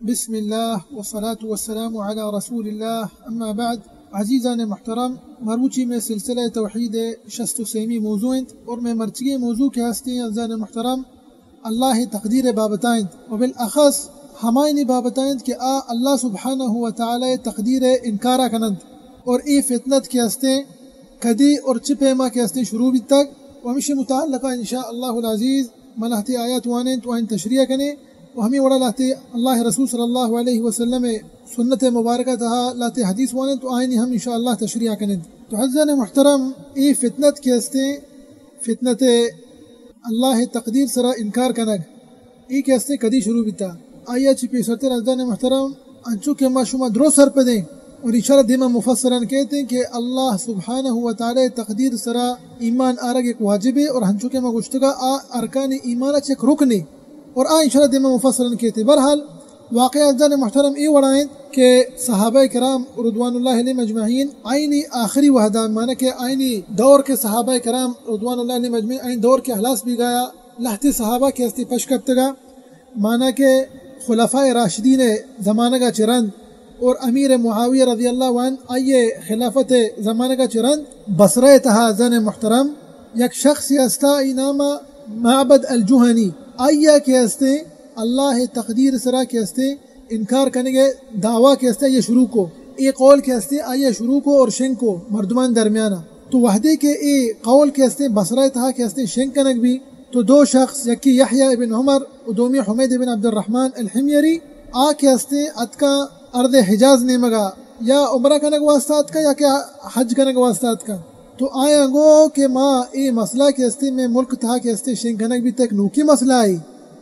بسم اللہ والصلاة والسلام علی رسول اللہ، اما بعد۔ عزیزان محترم، مروچی میں سلسلہ توحید شست و سیمی موضوع انت اور میں مرچگیں موضوع کہ ہستیں عزیزان محترم اللہ تقدیر بابتا انت، و بالاخص ہمائنی بابتا انت کہ آ اللہ سبحانہ و تعالی تقدیر انکارا کننت، اور اے فتنت کہ ہستیں کدی اور چہ پیما کہ ہستیں شروع بیتگ، و ہمشی متعلقہ ان شاء اللہ العزیز ما لہتے آیات وانیں تو آئین تشریح کنیں، و ہمیں وڑا لہتے اللہ رسول صلی اللہ علیہ وسلم سنت مبارکہ تہا لہتے حدیث وانیں تو آئینی ہم ان شاء اللہ تشریح کنیں۔ تو عزیزان محترم، اے فتنت کہ ہستیں، فتنت اللہ تقدیر سرا انکار کنگ، اے کہ ہستیں کدی شروع بیتا؟ آیا چی پیسرتر عزیزان محترم، انچو کہ ما شما درو سرپدیں اور ان شاء اللہ دیما مفصلا کہت ایں کہ اللہ سبحانہ و تعالی تقدیر سرا ایمان آرگ ایک واجبے، اور ہنچو کہ ما گوشتگا آ ارکان ایمان چہ یک رکنے، اور آ ان شاء اللہ دیما مفصلا کہت ایں۔ بہرحال، واقعہ عزیزان محترم اے وڑا انت کہ صحابہ کرام رضوان اللہ علیہم اجمعین آئینی آخری وہدا، معنی کہ آئینی دور کہ صحابہ کرام رضوان اللہ علیہم اجمعین آئین دور کہ ہلاس بیگایا، لہتے صحابہ کہ ہستی پش کپتگا، معنی کہ خلفاء راشدین زمانگا چہ رند اور امیر معاویہ رضی اللہ عنہ آئیے خلافت زمانگا چہ رند بصرہ تہا عزیزان محترم یک شخص ہستا، ای نام معبد الجہنی، آئیا کہ ہستیں اللہ تقدیر سرا کہ ہستیں انکار کنگے دعویٰ کہ ہستیں یہ شروع کو، اے قول کہ ہستیں آئیا شروع کو اور شنگ کو مردمان درمیانا۔ تو وہدے کہ اے قول کہ ہستیں بصرہ تہا کہ ہستیں شنگ کنگ بی، تو دو شخص، یکی یحییٰ ابن عمر و دومی حمید ابن عبد الرحمن الحميري، آ کہ ہستیں اتکاں ارض حجاز نیمگا، یا عمرہ کنگ واسطہ اتکاں یا کہ حج کنگ واسطہ اتکاں۔ تو آیاں گو کہ ما اے مسئلہ کہ ہستیں میں ملک تہا کہ ہستیں شنگ کنگ بیتا، یک نوکی مسئلہ ہے،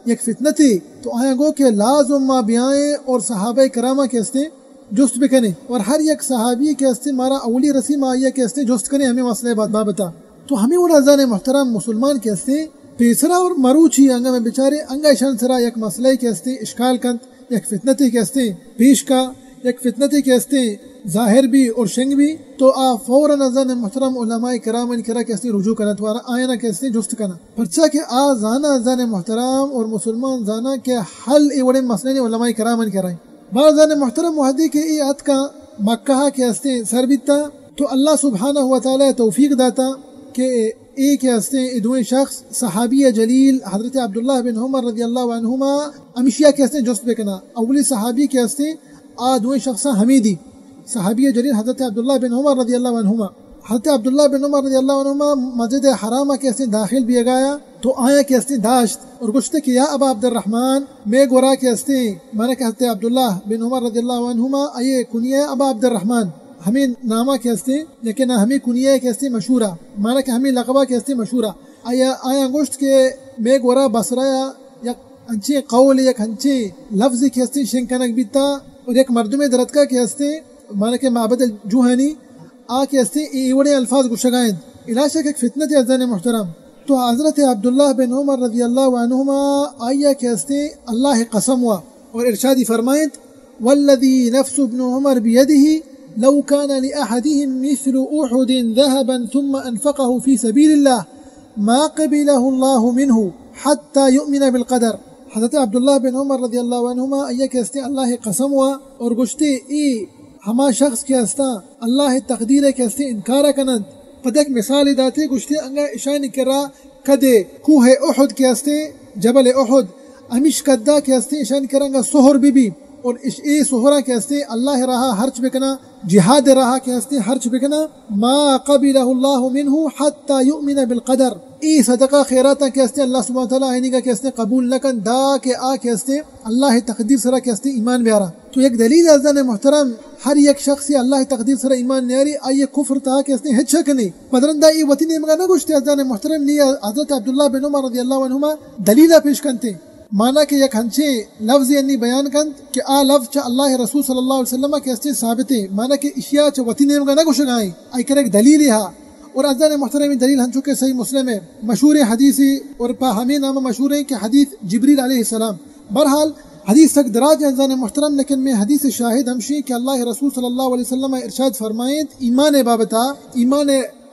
یک فتنتے۔ تو آیاں گو کہ لازم ما بیائیں اور صحابہ کراماں کہ ہستیں جست بکنیں، اور ہر یک صحابی کہ ہستیں مارا اولی رسی ما آئیا کہ ہستیں جست کنیں ہمیں مسئلہ بات بابتا۔ تو ہمیں وڑا عزیزان محترم مسلمان کہ ہستیں پیسرا اور مروچی انگا میں بچارے انگا اشان سرا یک مسئلہ کہ ہستیں اشکال کنت، یک فتنتے کہ ہستیں پیش کا، یک فتنتے کہ ہستیں ظاہر بی اور شنگ بی، تو آ فوراً عزیزان محترم علماء کرامانی کرا کہ ہستیں رجوع کنت، وارا آیانا کہ ہستیں جست کنت، پرچا کہ آ زانا عزیزان محترم اور مسلمان زانا کہ حل اے وڑیں مسئلے نے علماء کرامانی کرا۔ بہرحال عزیزان محترم، وہدے کہ اے اتکاں مکہ کہ ہستیں سر بیتا، تو اللہ سبحانہ و تعالی توفیق داتا کہ اے کہ ہستیں اے دوئیں شخص، صحابی جلیل حضرت عبداللہ بن عمر رضی اللہ عنہما، ہمشیا کہ ہستیں جست بکنا۔ اولی صحابی کہ ہستیں آ دوئیں شخصاں ہمیدی، صحابی جلیل حضرت عبداللہ بن عمر رضی اللہ عنہما۔ حضرت عبداللہ بن عمر رضی اللہ عنہما مسجد حرام کہ ہستیں داخل بیگایا، تو آیا کہ ہستیں داشت اور گوشتے کہ یا ابا عبد الرحمن، میں گورا کہ ہستیں، مانا کہ حضرت عبداللہ بن عمر رضی اللہ عنہما آئیے کنیہ ابا عبد الرحمن، ہمیں ناما کہ ہستیں، لیکن ہمیں کنیہ کہ ہستیں مشہورہ، مانا کہ ہمیں لقبہ کہ ہستیں مشہورہ۔ آیا، آیا گوشت کہ میں گورا بصرہ یا یک انچیں قول، یک انچیں لفظے کہ ہستیں شنگ کنگ بیتا، اور یک مردمے درتکا کہ ہستیں، مانا کہ معبد الجہنی، آ کہ ہستیں اے وڑیں الفاظ گوشگا انت۔ الا شک یک فتنتے عزیزان محترم۔ تو حضرت عبداللہ بن عمر رضی اللہ عنہما آئیا کہ ہستیں اللہ قسم وا اور ارشادی فرمائنت، والذي نفس ابن عمر بيده لو كان لأحدهم مثل أحد ذهبا ثم أنفقه في سبيل الله ما قبله الله منه حتى يؤمن بالقدر۔ حضرت عبداللہ بن عمر رضی اللہ عنہما آئیا کہ ہستیں اللہ قسم وا اور گوشتے، اے ہما شخص کہ ہستاں اللہ تقدیر کہ ہستیں انکارا کننت، پد یک مثالے داتے، گوشتے انگا اشانی کرا کدے کوہ احد کہ ہستیں، جبل احد، ہمیش کدا کہ ہستیں اشانی کرا انگا سہر بی بی، اور اش اے سہراں کہ ہستیں اللہ راہا ہرچ بکنا، جہاد راہا کہ ہستیں ہرچ بکنا، ما قبله الله منه حتى يؤمن بالقدر۔ اے صدقہ خیراتاں کہ ہستیں اللہ سبحانہ وتعالی آئینگا کہ ہستیں قبول نہ کن، دا کہ آ کہ ہستیں اللہ تقدیر سرا کہ ہستیں ایمان بیارا۔ تو یک دلیل عزیزان محترم، ہر یک شخص اللہ تقدیر سرا ایمان نیاری، آئیے کفر تہا کہ ہستیں ہچ شک نہیں۔ پدرندہ اے وتی نیمگا نہ گوشتے عزیزان محترم، نی حضرت عبداللہ بن عمر رضی اللہ عنہما دلیلہ پیش کنتے۔ مانا کہ یک ہنچیں لفظے انی بیان کنت کہ آ لفظ چہ اللہ رسول صلی اللہ علیہ وسلم کہ ہستیں ثابتیں، مانا کہ اشیا چہ وتی نیمگا نہ گوشگائیں، آئی کرا یک دلیلے ہا۔ اور عزیزان محترم، اے دلیل ہنچو کہ صحیح مسلم ہے، مشہوریں حدیثے اور پہ ہمیں نام مشہوریں کہ حدیث جبریل علیہ السلام۔ بہرحال حدیث سک دراج عزیزان محترم، لیکن میں حدیث شاہد ہمشی کہ اللہ رسول صلی اللہ علیہ وسلم ارشاد فرمائیں ایمان بابتا، ایمان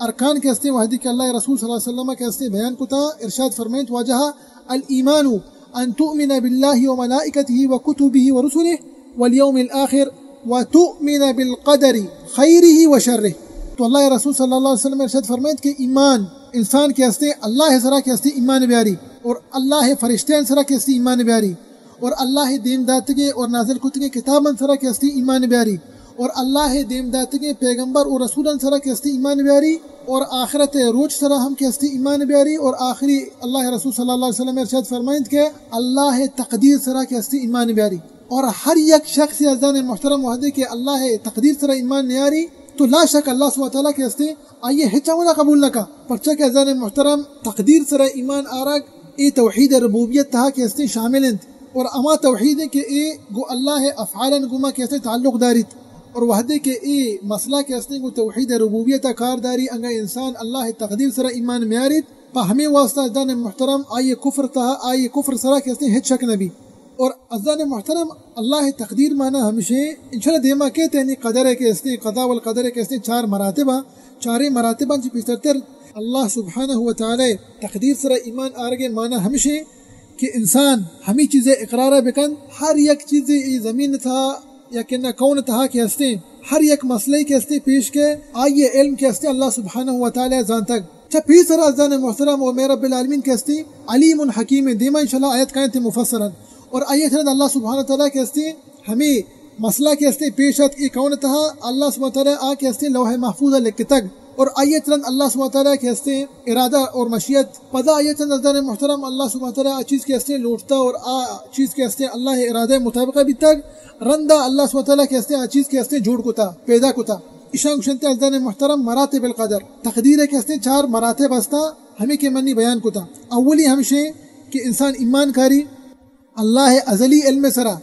ارکان کہ ہستیں وہدی کہ اللہ رسول صلی اللہ علیہ وسلم کہ ہستیں بیان کتا، ارشاد فرمائیں واجہ، الایمان أن تؤمن بالله وملائكته وكتبه ورسله واليوم الآخر وتؤمن بالقدر خيره وشره. تو اللہ رسول صلی اللہ علیہ وسلم ارشاد فرمائیت کہ ایمان انسان کہ ہستے اللہ سرا کہ ہستے ایمان بیاری، اور اللہ فرشتیان سرا کہ ہستے ایمان بیاری، اور اللہ دیم داتگیں اور نازل کتگیں کتابان سرا کہ ہستے ایمان بیاری، اور اللہ دیم داتگیں پیغمبر اور رسولان سرا کہ ہستے ایمان بیاری، اور آخرت روچ سرا ہم کہ ہستے ایمان بیاری، اور آخری اللہ رسول صلی اللہ علیہ وسلم ارشاد فرمائیت کہ اللہ تقدیر سرا کہ ہستے ایمان بیاری۔ اور ہر یک شخص عزیزان محترم وہدے کہ اللہ تقدیر سرا ایمان نیاری تو لا شک اللہ سبحانہ وتعالی کہ ہستے آئیے ہچ عملا قبول نہ کا۔ پرچا کہ عزیزان محترم تقدیر سرا ایمان آرگ اے توحید ربوبیت تہا کہ ہستے شامل انت، اور اما توحید کہ اے گو اللہ افعالن گوما کہ ہستے تعلق داریت۔ اور وہدے کہ اے مسئلہ کہ ہستے گو توحید ربوبیت کار داری، انگا انسان اللہ تقدیر سرا ایمان میاریت، پہ ہمے واسطہ عزیزان محترم آئی کفر تہا، آئی کفر سرا کہ ہستے ہچ شک نبی۔ اور عزیزان محترم اللہ تقدیر معنی ہمشیں، انشاءاللہ دیما کہتے ہیں قدر ہے کہ ہستے، قضاء والقدر ہے کہ ہستے چار مراتب ہیں، چارے مراتب ہیں جی پیشتر تر اللہ سبحانہ وتعالی تقدیر سرا ایمان آرگے معنی ہمشیں کہ انسان ہمی چیزے اقرارہ بکن، ہر یک چیزے ای زمین تہا یا کہ نہ کون تہا کہ ہستے، ہر یک مسئلہ کہ ہستے پیش کے، آئیے علم کہ ہستے اللہ سبحانہ وتعالی زانتگ۔ چہ پیسر عزیزان محترم و مئے رب العالمین کہ ہستے علیم حکیم، دیما انشاءاللہ آیت کائنت مفصلا۔ اور آئیے ترند اللہ سبحانہ وتعالی کہ ہستے ہمیں مسئلہ کہ ہستے پیش ات اے کون تہا، اللہ سبحانہ وتعالی آ کہ ہستے لوح محفوظ لکھتگ۔ اور آئیے ترند اللہ سبحانہ وتعالی کہ ہستے ارادہ اور مشیت، پدا آئیے ترند عزیزان محترم اللہ سبحانہ وتعالی آ چیز کہ ہستے لوٹتا اور آ چیز کہ ہستے اللہ ارادہ مطابقہ بیتگ، رندا اللہ سبحانہ وتعالی کہ ہستے آ چیز کہ ہستے جوڑ کتا، پیدا کتا۔ اشان گوشنتے عزیزان محترم مراتب القدر، تقدیر کہ ہستے چار مراتب ہستا، ہمیں کہ منی بیان کتا۔ اولی ہمشیں کہ انسان ایمان کاری اللہ ازلی علم سرا،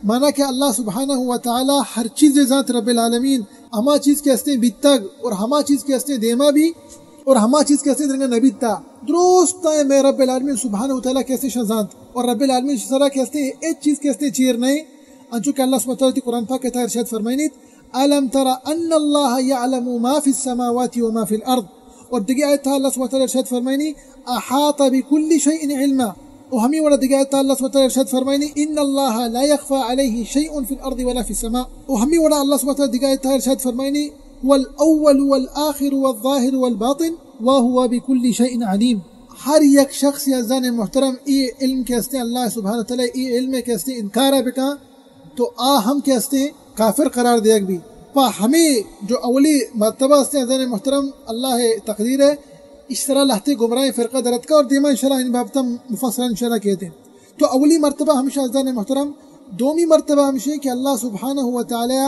مانا کہ اللہ سبحانہ و تعالی ہر چیز زانت رب العالمین، ہما چیز کہ ہستے بیتگ اور ہما چیز کہ ہستے دیما بی اور ہما چیز کہ ہستے درنگا نبیتا، درست ہے مئے رب العالمین سبحانہ و تعالی کہ ہستے شان زانت، اور رب العالمین سرا کہ ہستے ہچ چیز کہ ہستے چیر نہیں۔ انچو کہ اللہ سبحانہ و تعالی قرآن پاک تہا ارشاد فرمائنیت، الم تر ان اللہ یعلم ما فی السماوات و ما فی الارض۔ اور دگہ آیت تہا اللہ سبحانہ و تعالی ارشاد فرمائنی، احاط بکل شیء علما۔ و ہمی وڑا دگہ آیت تہا اللہ سبحانہ و تعالی ارشاد فرمائنی، ان اللہ لا یخفی علیہ شیء فی الارض ولا فی السماء۔ و ہمی وڑا اللہ سبحانہ و تعالی دگہ آیت تہا ارشاد فرمائنی، هو الاول والآخر والظاهر والباطن وهو بكل شيء عليم۔ ہر یک شخص عزیزان محترم اے علم کہ ہستے اللہ سبحانہ و تعالی اے علم کہ ہستے انکار بکا تو آ ہم کہ ہستے کافر قرار دیگ بی۔ پہ ہمیں جو اولی مرتبہ ہستے عزیزان محترم اللہ تقدیر ہے، اس طرح لہتے گمراہ فرقہ درتکا اور دیما انشاءاللہ ان بابتا مفصلا انشاءاللہ کہتے ہیں۔ تو اولی مرتبہ ہمشہ عزیزان محترم، دومی مرتبہ ہمشہ کہ اللہ سبحانہ و تعالی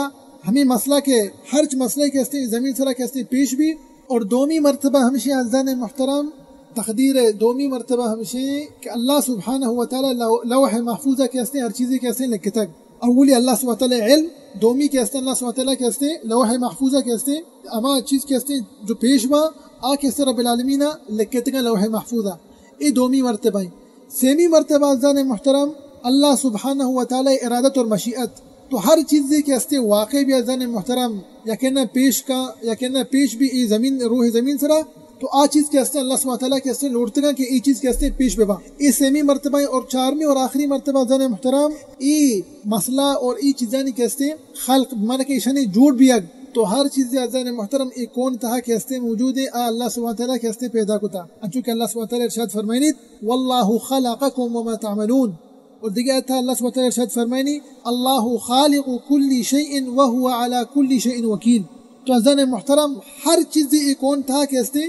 ہمیں مسئلہ کہ ہرچ مسئلہ کہ ہستے زمین سرا کہ ہستے پیش بی، اور دومی مرتبہ ہمشی عزیزان محترم، تقدیر دومی مرتبہ ہمشی کہ اللہ سبحانہ و تعالی لو-، لوح محفوظہ کہ ہستے ہر چیزے کہ ہستے لکھتگ۔ اولی اللہ سبحانہ و تعالی علم، دومی کہ ہستے اللہ سبحانہ و تعالی کہ ہستے لوح محفوظہ کہ ہستے، ہما چیز کہ ہستے جو پیش با، آ کہ ہستے رب العالمین لکھتگا لوح محفوظہ۔ اے دومی مرتبہ ہیں۔ سیمی مرتبہ عزیزان محترم، اللہ سبحانہ و تعالی ارادت اور مشیت۔ تو ہر چیزے کہ ہستے واقع بی عزیزان محترم، یا کہ نہ پیش کا، یا کہ نہ پیش بی اے زمین، روح زمین سرا، تو آ چیز کہ ہستے اللہ سبحانہ و تعالی کہ ہستے لوٹتگا کہ اے چیز کہ ہستے پیش ببا۔ اے سیمی مرتبہ ہے۔ اور چارمی اور آخری مرتبہ عزیزان محترم، اے مسئلہ اور اے چیزانی کہ ہستے خلق، مانا کہ ایشانی جوڑ بیگ، تو ہر چیز عزیزان محترم اے کون تہا کہ ہستے موجود ہے، آ اللہ سبحانہ و تعالی کہ ہستے پیدا کتا۔ انچو کہ اللہ سبحانہ و تعالی ارشاد فرمائنیت، واللہ خلقکم وما تعملون۔ اور دگہ آیت تہا اللہ سبحانہ و تعالی ارشاد فرمائنی، اللہ خالق کل شیء وهو علی کل شیء وکیل۔ تو عزیزان محترم، ہر چیز اے کون تہا کہ ہستے،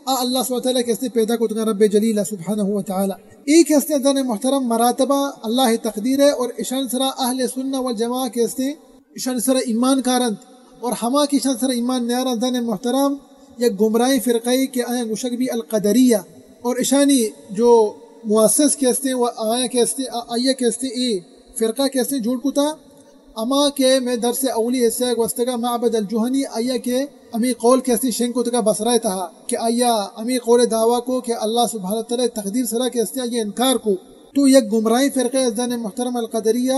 آ اللہ سبحانہ و تعالی کہ ہستے پیدا کتگا رب جلیل سبحانہ و تعالی۔ اے کہ ہستے عزیزان محترم مراتبہ اللہ تقدیر ہے اور اشان سرا اہل سنہ والجماعہ کہ ہستے اشان سرا ایمان کارنت اور ہما کہ اشان سرا ایمان نیارنت عزیزان محترم یک گمراہیں فرقہ ای کہ آیاں گوشگ بی القدریہ، اور اشانی جو مؤسس کہ ہستے و آیاں کہ ہستے، آ-، آئیا کہ ہستے اے فرقہ کہ ہستے جوڑ کتا، اما کہ مئے درس اولی حصہ گوستگا معبد الجہنی آئیا کہ ہمیں قول کہ ہستے شنگ کتگا بصرہ تہا کہ آئیا ہمیں قول دعویٰ کو کہ اللہ سبحانہ وتعالی تقدیر سرا کہ ہستے آئیا انکار کو۔ تو یک گمراہیں فرقہ عزیزان محترم القدریہ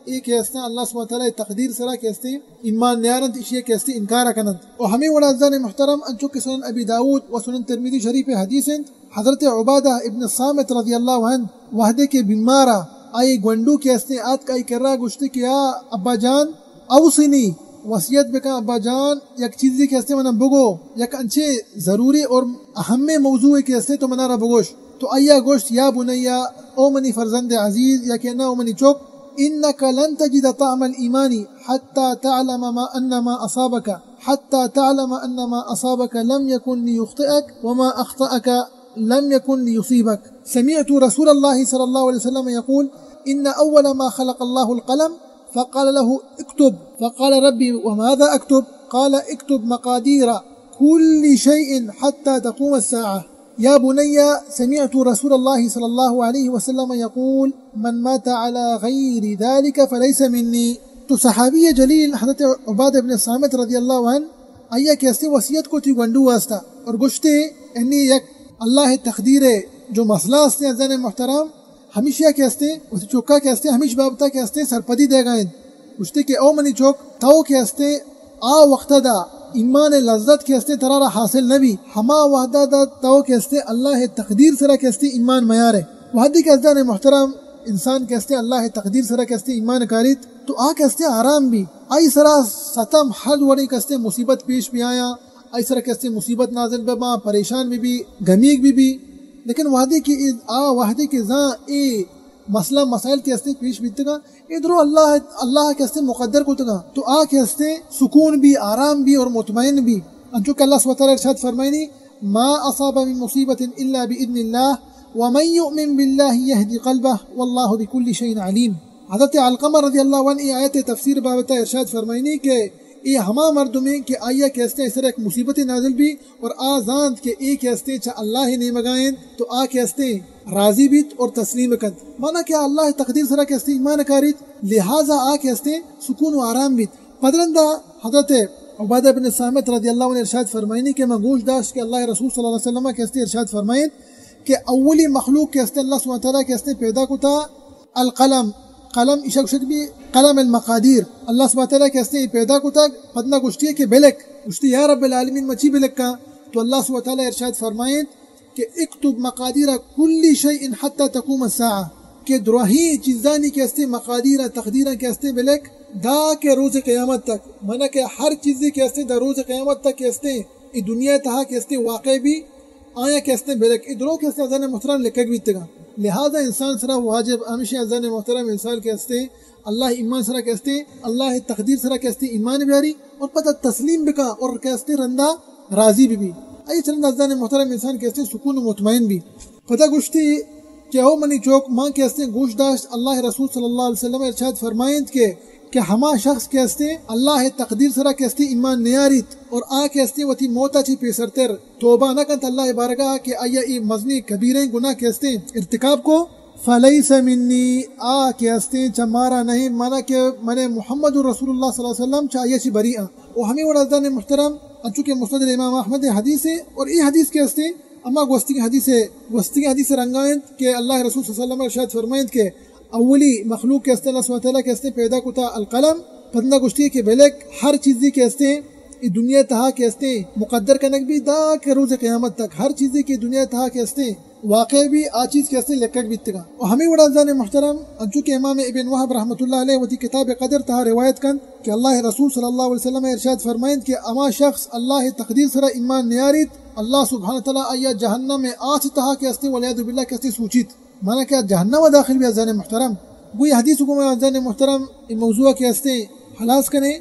اے کہ ہستاں اللہ سبحانہ وتعالی تقدیر سرا کہ ہستیں ایمان نیارنت، اشی کہ ہستیں انکار کننت۔ و ہمیں وڑا عزیزان محترم انچو کہ سنن ابی داؤد و سنن ترمذی شریف حدیث انت، حضرت عبادہ ابن الصامت رضی اللہ عنہ وہدے کہ بیمارا آئی گونڈو کہ استیں آتک آئی کرا گوشتے کہ آ ابا جان، اوصنی، وصیت بکن ابا جان، یک چیزے کہ استیں منا بگو، یک انچیں ضروری اور اہمیں موضوعے کہ استیں تو منا را بگوش۔ تو آئی ءَ گوشت، یا بنی، او منی فرزند عزیز، یا کہ نا، او منی چک، انک لن تجد طعم الایمان حتی تعلم ما ان ما اصابک، حتی تعلم ان ما اصابک لم یکن لیخطئک وما اخطأک لم یکن لیصیبک۔ سمعت رسول الله صلی الله علیه وسلم یقول، ان اول ما خلق الله القلم فقال له اكتب، فقال ربي وماذا اكتب؟ قال اكتب مقادير كل شيء حتى تقوم الساعة۔ يا بني، سمعت رسول الله صلى الله عليه وسلم يقول، من مات على غير ذلك فليس مني۔ تو صحابی جلیل حضرت عبادہ ابن صامت رضی اللہ عنہ، آئی ءَ کہ استیں وصیت کو تئی گونڈو واسطہ اور گوشتے، یعنی یک اللہ تقدیر جو مسئلہ استیں عزیزان محترم، ہمیشی ءَ کہ استیں، وتی چکا کہ استیں، ہمیش بابتا کہ استیں سرپدی دیگا انت۔ گوشتے کہ او منی چک، تو کہ استیں آ وقت دا ایمان لذت کہ استیں ترا را حاصل نبی، ہما وحد دا تو کہ استیں اللہ تقدیر سرا کہ استیں ایمان میارے۔ وحدی کہ عزیزان محترم انسان کہ استیں اللہ تقدیر سرا کہ استیں ایمان کاریت تو آ کہ استیں آرام بی، آئی سرا ستم حد وڑیں کہ استیں مصیبت پیش بی آیاں، آئی سرا کہ استیں مصیبت نازل بباں، پریشان بی بی، گمیگ بی بی۔ لیکن وحدی کہ اے، آ وحدی کہ زاں اے مسئلہ مسائل کہ استیں پیش بیتگاں، اے درو اللہ، اللہ کہ استیں مقدر کتگاں، تو آ کہ استیں سکون بی، آرام بی اور مطمئن بی۔ انچو کہ اللہ سبحانہ وتعالی ارشاد فرمائنی، ما اصاب من مصیبة الا باذن اللہ ومن یؤمن باللہ یهد قلبه واللہ بكل شيء علیم۔ حضرت علقمہ رضی اللہ عنہ ای آیت تفسیر بابتا ارشاد فرمائنی کہ اے ہما مردمیں کہ آئی ءَ کہ استیں سر یک مصیبت نازل بی اور آ زانت کہ اے کہ استیں چہ اللہ نیمگا انت تو آ کہ استیں راضی بیت اور تسلیم کنت۔ مانا کہ اللہ تقدیر سرا کہ استیں ایمان کاریت، لہذا آ کہ استیں سکون و آرام بیت۔ پدرندا حضرت عبادہ بن صامت رضی اللہ عنہ ارشاد فرمائنی کہ من گوش داشت کہ اللہ رسول صلی اللہ علیہ وسلم کہ استیں ارشاد فرمائنت کہ اولی مخلوق کہ استیں اللہ سبحانہ وتعالی کہ استیں پیدا کتا القلم، قلم ایشا گوشگ بی قلم المقادیر۔ اللہ سبحانہ وتعالی کہ استیں پیدا کتگ، پدنا گوشتی کہ بلک، گوشتی یا رب العالمین من چی بلکاں؟ تو اللہ سبحانہ وتعالی ارشاد فرمائنت کہ اکتب مقادیر کل شیء حتی تقوم الساعہ، کہ دراہیں چیزانی کہ استیں مقادیر تقدیراں کہ استیں بلک دا کہ روز قیامت تک، مانا کہ ہر چیزے کہ استیں دا روز قیامت تک کہ استیں اے دنیا تہا کہ استیں واقع بی، آیاں کہ استیں بلک، اے درو کہ استیں عزیزان محترم لکگ بیتگاں۔ لہذا انسان سرا واجب ہمیشی عزیزان محترم انسان کہ استیں اللہ ایمان سرا کہ استیں، اللہ تقدیر سرا کہ استیں ایمان بیاری اور پدا تسلیم بکا اور کہ استیں رندا راضی بی بی۔ اے چرند عزیزان محترم انسان کہ استیں سکون و مطمئن بی۔ پدا گوشتی کہ او منی چوک، من کہ استیں گوش داشت اللہ رسول صلی اللہ علیہ وسلم ارشاد فرمائنت کہ کہ ہما شخص کہ استیں اللہ تقدیر سرا کہ استیں ایمان نیاریت اور آ کہ استیں وتی موتا چی پیسرتر توبہ نہ کنت اللہ بارگاہ کہ آئی ءَ اے مزنیں کبیریں گناہ کہ استیں ارتکاب کو، فلیس منی، آ کہ استیں چہ مارا نہیں، مانا کہ من محمد رسول اللہ صلی اللہ علیہ وسلم چہ آئی چی بری آں۔ و ہمیں وڑا عزیزان محترم، انچو کہ مسند امام احمد حدیث ہے اور اے حدیث کہ استیں اما گوستگیں حدیث، گوستگیں حدیث رنگا انت کہ اللہ رسول صلی اللہ علیہ وسلم ارشاد فرمائنت کہ اولی مخلوق کہ استیں اللہ سبحانہ وتعالی کہ استیں پیدا کتا القلم، پدنا گوشتی کہ بلک ہر چیزی کہ استیں اے دنیا تہا کہ استیں مقدر کنگ بی دا کہ روز قیامت تک، ہر چیزی کہ دنیا تہا کہ استیں واقع بی آ چیز کہ استیں لکگ بیتگا۔ و ہمیں وڑا عزیزان محترم انچو کہ امام ابن وہب رحمۃ اللہ علیہ وتی کتاب قدر تہا روایت کنت کہ اللہ رسول صلی اللہ علیہ وسلم ارشاد فرمائنت کہ اما شخص اللہ تقدیر سرا ایمان نیاریت، اللہ سبحانہ وتعالی آیا جہنم آس تہا کہ استیں والعیاذ باللہ کہ استیں سوچیت۔ مانا کہ جہنم ء داخل بی عزیزان محترم۔ گوئی حدیث گوما عزیزان محترم اے موضوع کہ استیں ہلاس کنے۔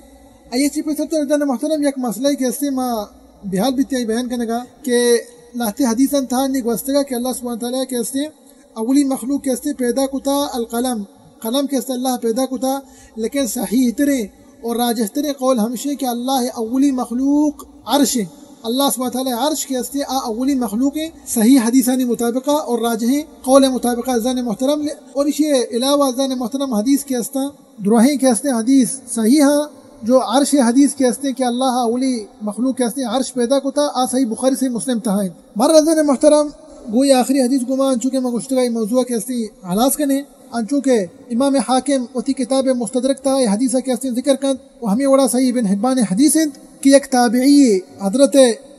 آئی چی پیسرتر عزیزان محترم یک مسئلہ کہ استیں ما بحال بیتے آئی بیان کنگا کہ لہتے حدیثاں تہا نی گوستگا کہ اللہ سبحانہ تعالی کہ استیں اولی مخلوق کہ استیں پیدا کتا القلم، قلم کہ استیں اللہ پیدا کتا، لیکن صحیح تریں اور راجح تریں قول ہمشیں کہ اللہ اولی مخلوق عرش ہیں۔ اللہ سبحانہ تعالی عرش کہ استیں آ اولی مخلوق ہیں، صحیح حدیثانی مطابقہ اور راجح قول مطابقہ عزیزان محترم۔ اور اسی علاوہ عزیزان محترم حدیث کہ استیں، دراہیں کہ استیں حدیث صحیح ہیں، جو عرش حدیث کہ استیں کہ اللہ اولی مخلوق کہ استیں عرش پیدا کتا، آ صحیح بخاری صحیح مسلم تہا ہیں۔ مر عزیزان محترم، گوئی آخری حدیث گوما انچو کہ ما گوشتگا اے موضوع کہ استیں ہلاس کنے۔ انچو کہ امام حاکم وتی کتاب مستدرک تہا اے حدیث کہ استیں ذکر کنت و ہمیں وڑا صحیح ابن حبان حدیث انت کہ یک تابعی حضرت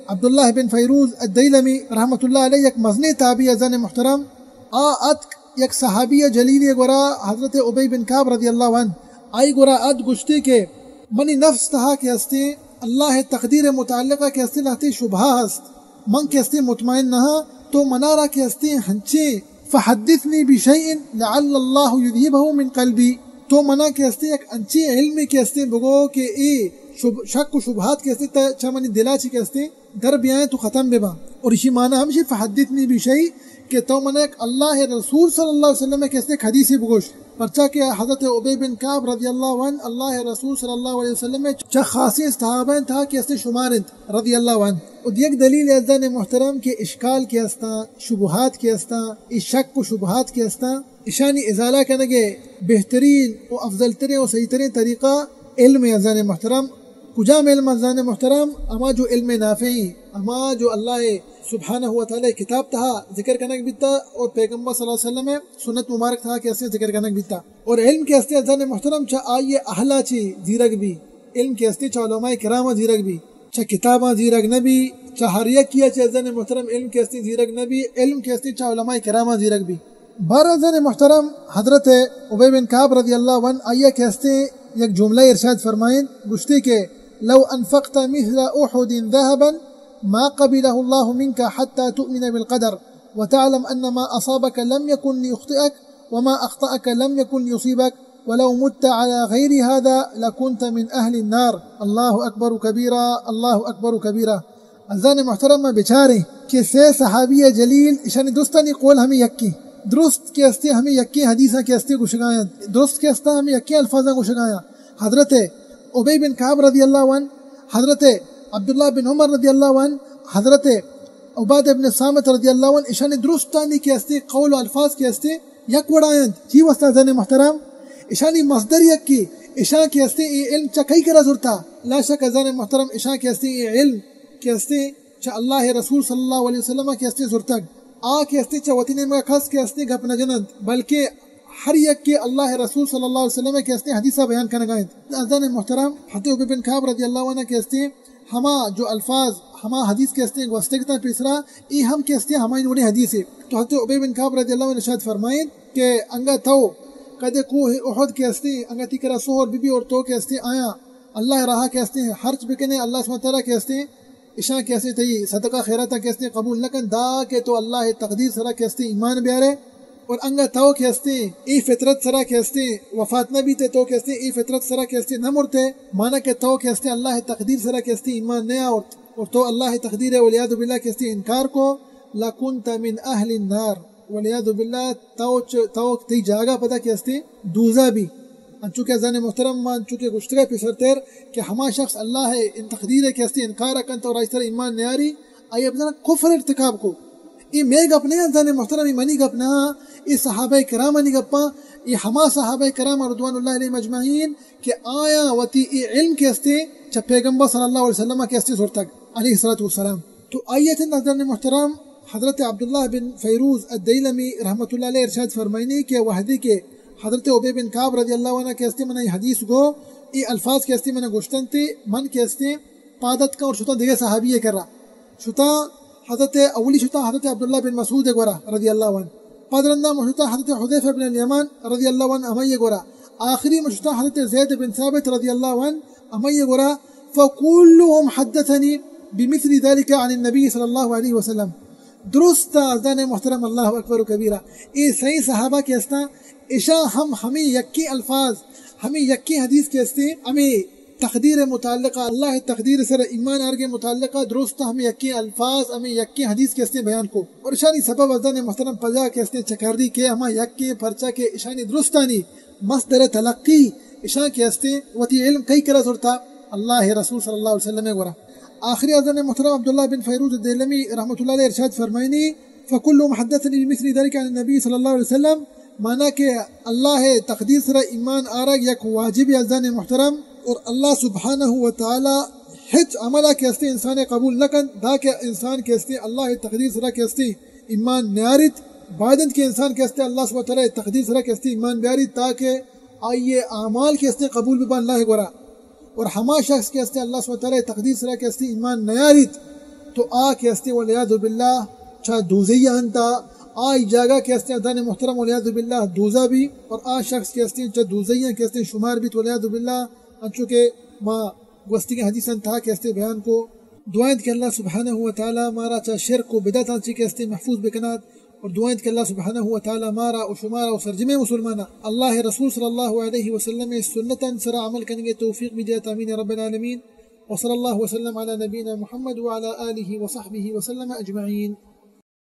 عبداللہ بن فیروز الدیلمی رحمۃ اللہ علیہ یک مزنیں تابعی عزیزان محترم آ اتک یک صحابی جلیل گورا حضرت ابی بن کعب رضی اللہ عنہ آئی گورا اد گشتے کہ منی نفس تہا کہ ہستے اللہ تقدیر متعلقہ کہ ہستے لہتے شبہ ہست، من کہ ہستے مطمئن نہ، تو منارا کہ ہستے ہنچے فحدثنی بشیء لعل اللہ یذهبه من قلبی، تو منا کہ ہستے یک انچے علمے کہ ہستے بگو کہ اے شب-، شک و شبہات کہ ہستے تا چہ منی دلا چی کہ ہستے در بیائیں تو ختم بباں۔ اور اسی معنی ہمشی فحدثنی بشیء کہ تو منا یک اللہ رسول صلی اللہ علیہ وسلم کہ ہستے حدیثی بگوش، پرچا کہ حضرت ابی بن کعب رضی اللہ عنہ اللہ رسول صلی اللہ علیہ وسلم چہ خاصیں صحابہ انت، تہا کہ ہستے شمار انت رضی اللہ عنہ۔ اور یک دلیل عزیزان محترم کہ اشکال کہ ہستاں، شبہات کہ ہستاں، اے شک و شبہات کہ ہستاں، اشانی ازالہ کنگ ء بہترین و افضل ترین و صحیح ترین طریقہ علم عزیزان محترم۔ کجام علم عزیزان محترم؟ ہما جو علم نافع ہیں، ہما جو اللہ سبحانہ و تعالی کتاب تہا ذکر کنگ بیتا اور پیغمبر صلی اللہ علیہ وسلم سنت مبارک تہا کہ ہستے ذکر کنگ بیتا۔ اور علم کہ ہستے عزیزان محترم چہ آئی اہلا چی زیرگ بی، علم کہ ہستے چہ علماء کرام زیرگ بی، چہ کتاباں زیرگ نہ بی، چہ ہر یکی چہ عزیزان محترم علم کہ ہستے زیرگ نہ بی، علم کہ ہستے چہ علماء کرام زیرگ بی۔ بہر عزیزان محترم، حضرت ابی بن کعب رضی اللہ عنہ آئی کہ ہستے یک جملہ ارشاد فرمائیں، گشتے کہ لو انفقت مثل احد ذهبا ما قبله الله منك حتى تؤمن بالقدر وتعلم ان ما اصابك لم يكن ليخطئك وما اخطأك لم يكن ليصيبك ولو مت على غير هذا لكنت من اهل النار۔ اللہ اکبر کبیرہ، اللہ اکبر کبیرہ۔ عزیزان محترم، ما بچاریں کہ سے صحابی جلیل اشانی درستانی قول ہمیں یکیں، درست کہ ہستے ہمیں یکیں حدیثاں کہ ہستے گشگایاں، درست کہ ہستا ہمیں یکیں الفاظاں گشگایاں۔ حضرت ابی بن کعب رضی اللہ عنہ، حضرت عبداللہ بن عمر رضی اللہ عنہ، حضرت عبادہ بن صامت رضی اللہ عنہ، اشانی درستانی کہ ہستے قول و الفاظ کہ ہستے یک وڑا انت۔ چی واسطہ عزیزان محترم؟ اشانی مصدر یکے، اشاں کہ ہستے اے علم چہ کئی کرا زرتا؟ لا شک عزیزان محترم، اشاں کہ ہستے اے علم کہ ہستے چہ اللہ رسول صلی اللہ علیہ وسلم کہ ہستے زرتگ۔ آ کہ ہستے چہ وتی نیمگا کس کہ ہستے گپ نہ جننت، بلکہ ہر یک کہ اللہ رسول صلی اللہ علیہ وسلم کہ ہستے حدیثہ بیان کنگا انت۔ عزیزان محترم، حضرت ابی بن کعب رضی اللہ عنہ کہ ہستے ہما جو الفاظ، ہما حدیث کہ ہستے گوستگ تاں پیسرا، اے ہم کہ ہستے ہمائی وڑیں حدیثے۔ تو حضرت ابی بن کعب رضی اللہ عنہ ارشاد فرمائیں کہ انگا تو کدے کوہ احد کہ ہستے، انگا تی کرا سہر بی بی اور تو کہ ہستے آیاں اللہ راہ کہ ہستے خرچ بکنے، اللہ سبحانہ تعالی کہ ہستے اشاں کہ ہستے تئی صدقہ خیراتاں کہ ہستے قبول نہ کن، دا کہ تو اللہ تقدیر سرا کہ ہستے ایمان بیارے۔ اور انگا تو کہ ہستے اے فطرت سرا کہ ہستے وفات نہ بیتے، تو کہ ہستے اے فطرت سرا کہ ہستے نہ مرتے، مانا کہ تو کہ ہستے اللہ تقدیر سرا کہ ہستے ایمان نہ آورت اور تو اللہ تقدیر والعیاذ باللہ کہ ہستے انکار کو، لکنت من اہل النار، والعیاذ باللہ، تو چ-، تو تئی جاگہ پدا کہ ہستے دوزہ بی۔ انچو کہ عزیزان محترم، ما انچو کہ گشتگا پیسرتر کہ ہما شخص اللہ ان تقدیر کہ ہستے انکار کنت اور آئی سر ایمان نیاری، آئی بزاں کفر ارتکاب کو۔ اے مے گپ نہ، عزیزان محترم، اے منی گپ نہ، اے صحابہ کرامانی گپاں، اے ہما صحابہ کرام رضوان اللہ علیہم اجمعین کہ آیاں وتی اے علم کہ ہستے چہ پیغمبر صلی اللہ علیہ وسلم کہ ہستے زرتگ علیہ الصلوۃ والسلام۔ تو آئی ء چند عزیزان محترم، حضرت عبداللہ بن فیروز الدیلمی رحمۃ اللہ علیہ ارشاد فرمائنی کہ وہدے کہ حضرت ابی بن کعب رضی اللہ عنہ کہ ہستے من ای حدیث گو، ای الفاظ کہ ہستے من گوشتنتے، من کہ ہستے پادت کا اور شتاں دگہ صحابی کرا۔ شتاں حضرت اولی شتاں حضرت عبداللہ بن مسعود گورا رضی اللہ عنہ۔ پد رندا من شتاں حضرت حذیفہ بن الیمان رضی اللہ عنہ ہمائی گورا۔ آخری من شتاں حضرت زید بن ثابت رضی اللہ عنہ ہمائی گورا۔ فکلهم حدثنی بمثل ذلك عن النبی صلی اللہ علیہ وسلم۔ درست عزیزان محترم، اللہ اکبر و کبیرہ۔ اے سئیں صحابہ کہ ہستاں، اشاں ہم ہمے یکیں الفاظ، ہمے یکیں حدیث کہ ہستے، ہمے تقدیر متعلقہ، اللہ تقدیر سر ایمان آرگے متعلقہ درست ہمے یکیں الفاظ، ہمے یکیں حدیث کہ ہستے بیان کو۔ اور اشانی سبب عزیزان محترم پجا کہ ہستے چکردی کہ ہما یکیں، پرچا کہ اشانی درستانی مصدر تلقی اشاں کہ ہستے وتی علم کئی کرا زرتا؟ اللہ رسول صلی اللہ علیہ وسلم گورا۔ آخری عزیزان محترم عبداللہ بن فیروز دیلمی رحمۃ اللہ علیہ ارشاد فرمائنی، فکل محدثنی بمثل ذلك عن النبی صلی اللہ علیہ وسلم، مانا کہ اللہ تقدیر سرا ایمان آرگ یک واجب عزیزان محترم، اور اللہ سبحانہ و تعالی ہچ عملہ کہ ہستے انسان قبول نہ کنت، دا کہ انسان کہ ہستے اللہ تقدیر سرا کہ ہستے ایمان نیاریت۔ باید انت کہ انسان کہ ہستے اللہ سبحانہ و تعالی تقدیر سرا کہ ہستے ایمان بیاریت، تاکہ آئی اعمال کہ ہستے قبول ببان اللہ گورا۔ اور ہما شخص کہ ہستے اللہ سبحانہ و تعالی تقدیر سرا کہ ہستے ایمان نیاریت، تو آ کہ ہستے والعیاذ باللہ چا دوزہی انتا، آئی جاگہ کہ ہستیں عزیزان محترم، والعیاذ باللہ دوزہ بی، اور آ شخص کہ ہستیں چہ دوزہیاں کہ ہستیں شمار بیت، والعیاذ باللہ، انچو کہ ما گوستگیں حدیثاں تہا کہ ہستیں بیان کو۔ دعا انت کہ اللہ سبحانہ و تعالی مارا چہ شرک و بدعتاں چی کہ ہستیں محفوظ بکنات، اور دعا انت کہ اللہ سبحانہ و تعالی مارا و شمارا و سرجمیں مسلماناں اللہ رسول صلی اللہ علیہ وسلم سنتاں سرا عمل کنگے توفیق بدیات، آمین رب العالمین۔ وصلی اللہ وسلم علی نبینا محمد وعلی آلہ وصحبہ وسلم اجمعین۔